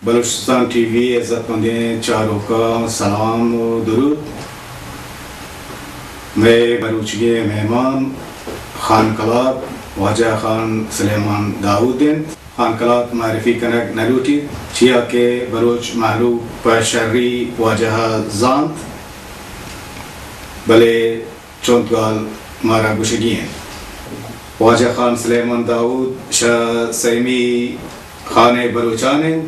Balochistan T V ءِ عزت مندیں چاروکاں سلام و درود۔ مئے مروچیگیں مہمان خان کلات واجہ خان سلیمان داؤد انت۔ خان کلات معرفی کنگ نہ لوٹیت، چیا کہ بلوچ مہلوک پہ شری واجہ ءَ زانت، بلے چنت گال مارا گوشگی انت۔ واجہ خان سلیمان داؤد شہ سیمی خان بلوچان انت،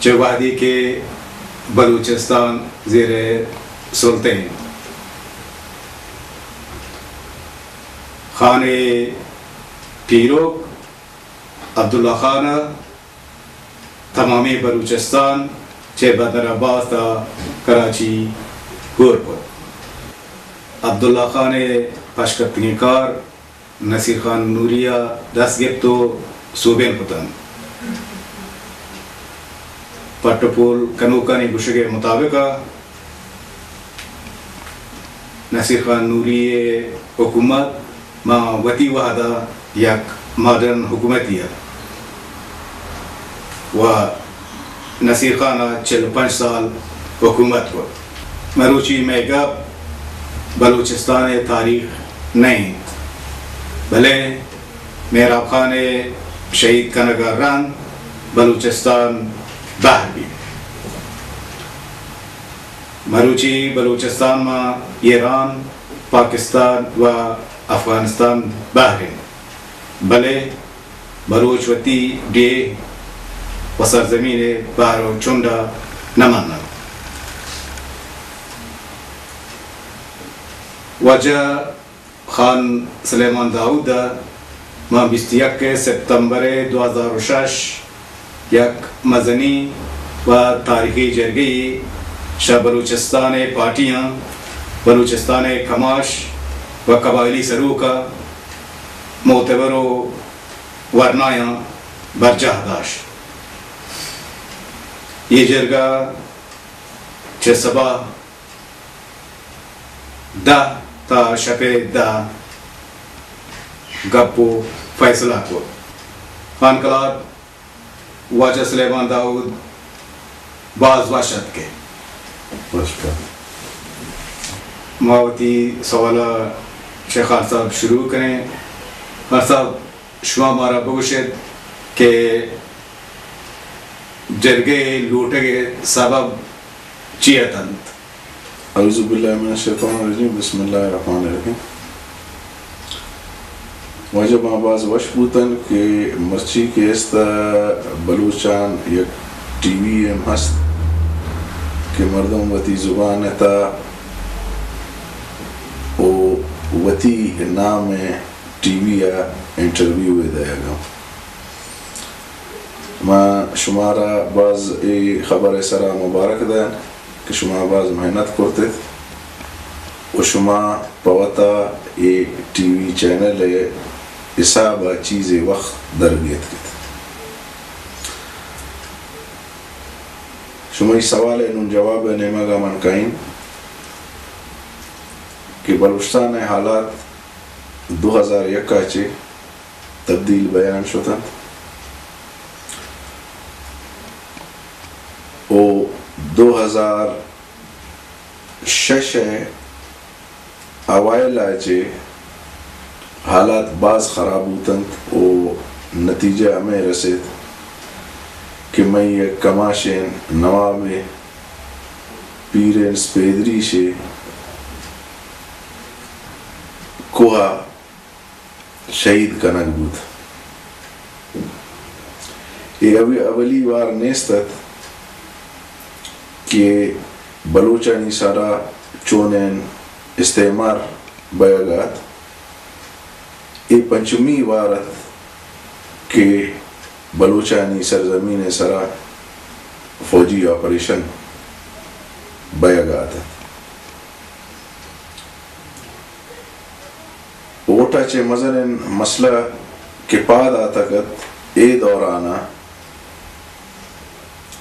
چہ وہدی کہ بلوچستان زیر سلطہ انت۔ خان پیروک عبداللہ خان ءَ تمامیں بلوچستان چہ بندر عباس تا کراچی ہور کت۔ عبداللہ خان ءِ پشکپتگیں کار نصیر خان نوری ءَ دست گپت و سوبین کتنت۔ پٹ و پول کنوکانی گوشگ ءِ مطابق ءَ نصیر خان نوری ءِ حکومت ماں وتی وہد ءَ یک ماڈرن حکومتے ات و نصیر خان ءَ چل پنچ سال حکومت کت۔ مروچی مئے گپ بلوچستان ءِ تاریخ نہ انت، بلے مہراب خان ءِ شہید کنگ ءَ رند بلوچستان بہر بیت۔ مروچی بلوچستان ماں ایران، پاکستان و افغانستان بہر انت، بلے بلوچ وتی ڈیھ و سرزمین ءِ بہر و چنڈ ءَ نہ مننت۔ واجہ خان سلیمان داؤد ءَ ماں بیست یک سپتمبر دو ہزار و شش یک مزنیں و تاریخی جرگے ءَ شہ بلوچستان ءِ پارٹیاں، بلوچستان ءِ کماش و قبائلی سروک ءَ معتبر و ورنایاں برجاہ داشت۔ اے جرگہ چہ سباہ دہ تا شپ ءِ دہ گپ و فیصلہ کت۔ خان کلات، واجہ سلیمان داؤد باز وش اتکے۔ وش اتک۔ ما وتی سوال ءَ چہ خان صاحب شروع کنیں۔ خان صاحب، شما مارا بگوشیت کہ جرگہ ءِ لوٹگ ءِ سبب چی اتنت؟ اعوذ باللہ من الشیطان الرجیم، بسم اللہ الرحمن الرحیم۔ واجہ، ما باز وش بوتن کہ مرچی کہ است بلوچان یک ٹی وی ہم ہست کہ مردم وتی زبان ءِ تہا و وتی نام ءِ ٹی وی ءَ انٹرویو ءَ دئیگ ءَ۔ ما شمارا باز اے خبر ءِ سرا مبارک دئین کہ شما باز محنت کرت ات و شما پہ وتا اے ٹی وی چینل ءِ حساب ءَ چیزے وخت در گیتک ات۔ شمئی سوال ءِ نون جواب ءِ نیمگ ءَ من کئین کہ بلوچستان ءِ حالات دو ہزار یک ءَ چہ تبدیل بیان شت انت و دو ہزار شش ءِ اوائل ءَ چہ حالات باز خراب بوت انت و نتیجہ ہمے رسیت کہ مئی یک کماشیں نوابے پیریں سپیدریشے کوہ ءَ شہید کنگ بوت۔ اے اولی، اولی وار نیست ات کہ بلوچانی سرا چونیں استعمار بئیگ ءَ ات۔ اے پنچمی وار ات کہ بلوچانی سرزمین ءِ سرا فوجی آپریشن بئیگ ءَ ات۔ ووٹ ءَ چہ مزنیں مسئلہ کہ پاد آتگ ات اے دوران ءَ،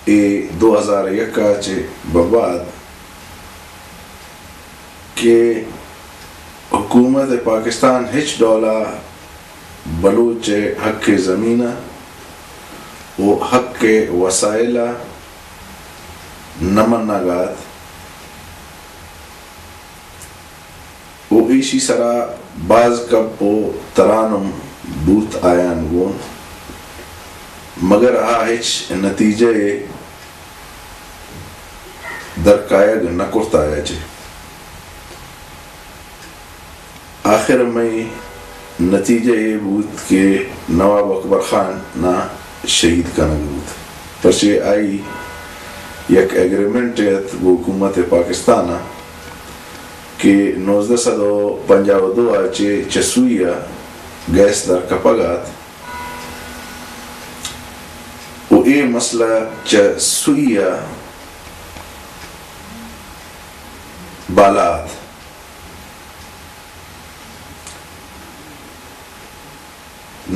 اے دو ہزار یک ءَ چہ بہ بعد کہ حکومت پاکستان ہچ ڈول ءَ بلوچ ءِ حق زمین ءَ و حق وسائل ءَ نہ منگ ءَ ات و ایشی سرا باز کپ و تران ہم بوت آیان گون، مگر آ ہچ نتیجہ ءَ در کایگ نہ کرت آیا چہ۔ آخر مئے نتیجہ اے بوت کہ نواب اکبر خان نا شہید کنگ بوت، پرچے آئی یک ایگریمنٹ ات گوں حکومت پاکستان ءَ کہ نوزدہ سد و پنجاہ و دو ءَ چہ چہ سوئی ءَ گیس در کپگ ءَ ات و اے مسئلہ چہ سوئی ءَ بالا ات۔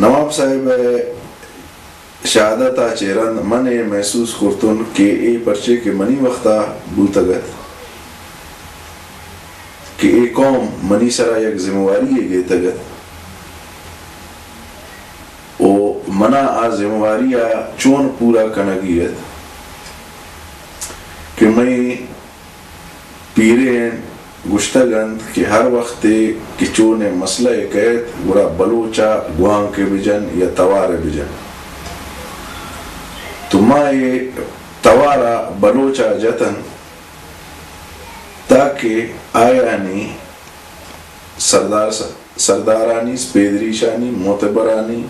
نواب صاحب ءِ شہادت ءَ چہ رند من اے محسوس کرتن کہ اے پرچے کہ منی وخت ءَ بوتگ ات کہ اے قوم منی سرا یک ذمہ واری یے گیتگ ات و منا آ ذمہ واری ءَ چون پورا کنگی ات کہ مئے پیرین گوشتگ انت کہ ہر وختے کہ چونیں مسئلہ ئے کئیت، گڑا بلوچ ءَ گوانک ءَ بجن یا توار ءَ بجن۔ تو ما اے توار ءَ بلوچ ءَ جتن تاکہ آیانی سردار، سردارانی، سپیدریشانی، معتبرانی،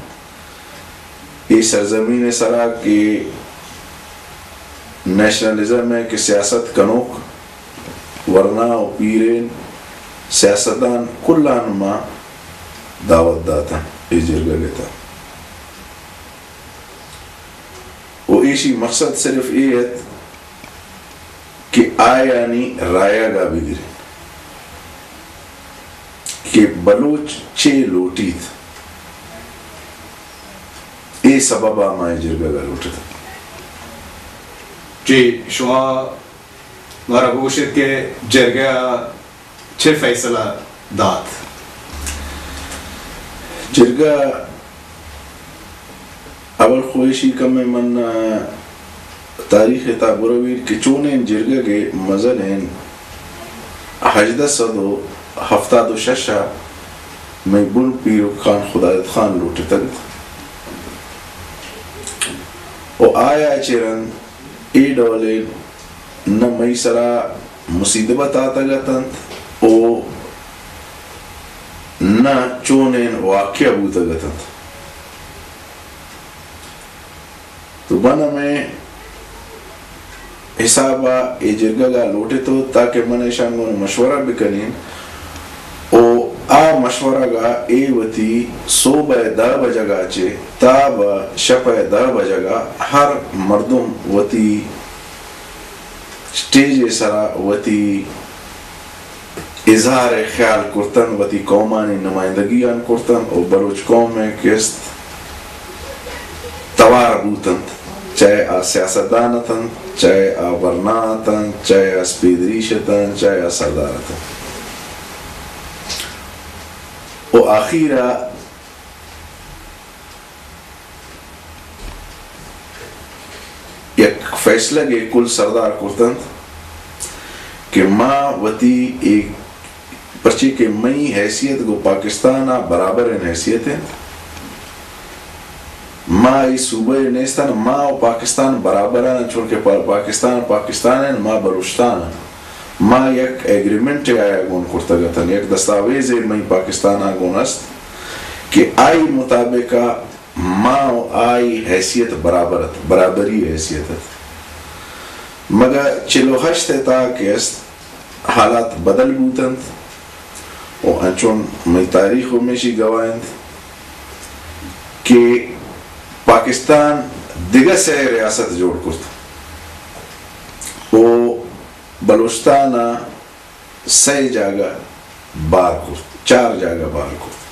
اے سرزمین ءِ سرا کہ نیشنلزم ءِ کہ سیاست کنوک ورنا و پیرین سیاستدان کلان ما دعوت داتن اے جرگہ ءَ تہ۔ و ایشی مقصد صرف اے ات کہ آیانی رایگ ءَ بگریں کہ بلوچ چے لوٹیت، اے سبب ءَ ما اے جرگہ ءَ لوٹتگ۔ جی، شما مارا بگوشیت کہ جرگہ ءَ چے فیصلہ دات؟ جرگہ اول خو ایشی کمے من، آ، تاریخ ءِ تہا برویر کہ چونیں جرگہ ءِ مزنیں ہژدہ سد و ہفتاد و شش ءَ مئے بن پیرک خان خدایت خان لوٹتگ و آیا چہ رند اے ڈولیں نہ مئی سرا مصیدبت آتگ اتنت و نہ چونیں واقعہ بوتگ اتنت۔ تو من ہمے حساب ءَ اے جرگگ ءَ لوٹتو تاکہ من ایشاں گوں مشورہ بکنین و آ مشورگ ءَ اے وتی صبح ءِ دہ بجگ ءَ چہ تا بہ شپ ءِ دہ بجگ ءَ ہر مردم وتی اسٹیج ءِ سرا وتی اظہار خیال کرتن، وتی قومانی نمائندگیان کرتن و بلوچ قوم ءِ کہ است توار بوتنت، چاہے آ سیاستدان اتنت، چاہے آ ورنا اتنت، چاہے آ سپیدریش اتنت، چاہے آ سردار اتنت۔ و آخیر ءَ یک فیصلگے کل سردار کرتنت کہ ما وتی اے، پرچے کہ مئی حیثیت گوں پاکستان ءَ برابریں حیثیت انت، ما اے صوبہ نیستن، ما و پاکستان برابر انت، چونکہ پا-، پاکستان پاکستان انت، ما بلوچستان انت۔ ما یک ایگریمنٹ آیا گون کرتگ اتن، یک دستاویزے مئی پاکستان ءَ گون است کہ آئی مطابق ءَ ما و آئی حیثیت برابر ات، برابری حیثیت ات۔ مگہ چل و ہشت ءِ تہا کہ است، حالات بدل بوتنت و انچون مئی تاریخ ہمیشی گواہ انت کہ پاکستان دگہ سئے ریاست جوڑ کرت و بلوچستان ءَ سئے جاگہ بار کرت، چار جاگہ بار کرت۔